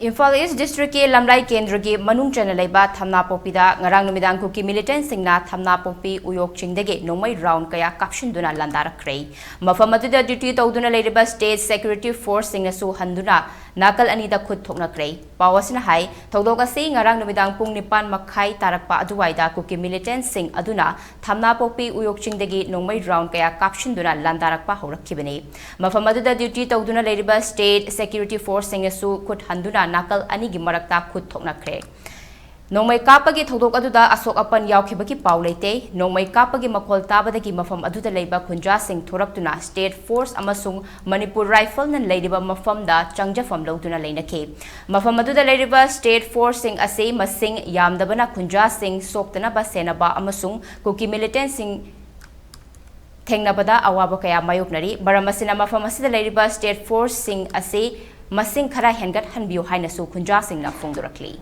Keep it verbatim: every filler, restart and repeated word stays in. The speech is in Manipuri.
ꯏꯝꯐꯥꯜ ꯏꯁ ꯗꯤꯁꯇ꯭ꯔꯤꯛꯀꯤ ꯂꯝꯂꯥꯏ ꯀꯦꯟꯗ꯭ꯔꯒꯤ ꯃꯅꯨꯡ ꯆꯟꯅ ꯂꯩꯕ ꯊꯝꯅꯥꯄꯣꯛꯄꯤꯗ ꯉꯔꯥꯡ ꯅꯨꯃꯤꯗꯥꯡ ꯀꯨꯀꯤ ꯃꯤꯂꯤꯇꯦꯟꯁꯤꯡꯅ ꯊꯝꯅꯥꯄꯣꯛꯄꯤ ꯎꯌꯣꯛ ꯆꯤꯡꯗꯒꯤ ꯅꯣꯡꯃꯩ ꯔꯥꯎꯟ ꯀꯌꯥ ꯀꯥꯞꯁꯤꯟꯗꯨꯅ ꯂꯥꯟꯗꯥꯔꯛꯈ꯭ꯔꯦ꯫ ꯃꯐꯝ ꯑꯗꯨꯗ ꯗ꯭ꯌꯨꯇꯤ ꯇꯧꯗꯨꯅ ꯂꯩꯔꯤꯕ ꯁ꯭ꯇꯦꯠ ꯁꯦꯀ꯭ꯌꯨꯔꯤꯇꯤ ꯐꯣꯔꯁꯁꯤꯡꯅꯁꯨ ꯍꯟꯗꯨꯅ ꯅꯥꯀꯜ ꯑꯅꯤꯗ ꯈꯨꯠ ꯊꯣꯛꯅꯈ꯭ꯔꯦ꯫ ꯄꯥꯎ ꯑꯁꯤꯅ ꯍꯥꯏ, ꯊꯧꯗꯣꯛ ꯑꯁꯤ ꯉꯔꯥꯡ ꯅꯨꯃꯤꯗꯥꯡ ꯄꯨꯡ ꯅꯤꯄꯥꯟ ꯃꯈꯥꯏ ꯇꯥꯔꯛꯄ ꯑꯗꯨꯋꯥꯏꯗ ꯀꯨꯀꯤ ꯃꯤꯂꯤꯇꯦꯟꯁꯤꯡ ꯑꯗꯨꯅ ꯊꯝꯅꯥꯄꯣꯛꯄꯤ ꯎꯌꯣꯛ ꯆꯤꯡꯗꯒꯤ ꯅꯣꯡꯃꯩ ꯔꯥꯎꯟ ꯀꯌꯥ ꯀꯥꯞꯁꯤꯟꯗꯨꯅ ꯂꯥꯟꯗꯥꯔꯛꯄ ꯍꯧꯔꯛꯈꯤꯕꯅꯤ꯫ ꯃꯐꯝ ꯑꯗꯨꯗ ꯗ꯭ꯌꯨꯇꯤ ꯇꯧꯗꯨꯅ ꯂꯩꯔꯤꯕ ꯁ꯭ꯇꯦꯠ ꯁꯦꯀ꯭ꯌꯨꯔꯤꯇꯤ ꯐꯣꯔꯁꯁꯤꯡꯅꯁꯨ ꯈꯨꯠ ꯍꯟꯗꯨꯅ ꯅꯥꯀꯜ ꯑꯅꯤꯒꯤ ꯃꯔꯛꯇ ꯈꯨꯠ ꯊꯣꯛꯅꯈ꯭ꯔꯦ꯫ ꯅꯣꯡꯃꯩ ꯀꯥꯞꯄꯒꯤ ꯊꯧꯗꯣꯛ ꯑꯗꯨꯗ ꯑꯁꯣꯛ ꯑꯄꯟ ꯌꯥꯎꯈꯤꯕꯒꯤ ꯄꯥꯎ ꯂꯩꯇꯦ꯫ ꯅꯣꯡꯃꯩ ꯀꯥꯞꯄꯒꯤ ꯃꯈꯣꯜ ꯇꯥꯕꯗꯒꯤ ꯃꯐꯝ ꯑꯗꯨꯗ ꯂꯩꯕ ꯈꯨꯟꯖꯥꯁꯤꯡ ꯊꯣꯔꯛꯇꯨꯅ ꯁ꯭ꯇꯦꯠ ꯐꯣꯔꯁ ꯑꯃꯁꯨꯡ ꯃꯅꯤꯄꯨꯔ ꯔꯥꯏꯐꯜꯅ ꯂꯩꯔꯤꯕ ꯃꯐꯝꯗ ꯆꯪꯖꯐꯝ ꯂꯧꯗꯨꯅ ꯂꯩꯅꯈꯤ꯫ ꯃꯐꯝ ꯑꯗꯨꯗ ꯂꯩꯔꯤꯕ ꯁ꯭ꯇꯦꯠ ꯐꯣꯔꯁꯁꯤꯡ ꯑꯁꯤ ꯃꯁꯤꯡ ꯌꯥꯝꯗꯕꯅ ꯈꯨꯟꯖꯥꯁꯤꯡ ꯁꯣꯛꯇꯅꯕ ꯁꯦꯟꯅꯕ ꯑꯃꯁꯨꯡ ꯀꯨꯀꯤ ꯃꯤꯂꯤꯇꯦꯟꯁꯤꯡ ꯊꯦꯡꯅꯕꯗ ꯑꯋꯥꯕ ꯀꯌꯥ ꯃꯥꯌꯣꯛꯅꯔꯤ꯫ ꯃꯔꯝ ꯑꯁꯤꯅ ꯃꯐꯝ ꯑꯁꯤꯗ ꯂꯩꯔꯤꯕ ꯁ꯭ꯇꯦꯠ ꯐꯣꯔꯁꯁꯤꯡ ꯑꯁꯤ ꯃꯁꯤꯡ ꯈꯔ ꯍꯦꯟꯒꯠꯍꯟꯕꯤꯌꯨ ꯍꯥꯏꯅꯁꯨ ꯈꯨꯟꯖꯥꯁꯤꯡꯅ ꯐꯣꯡꯗꯣꯔꯛꯂꯤ꯫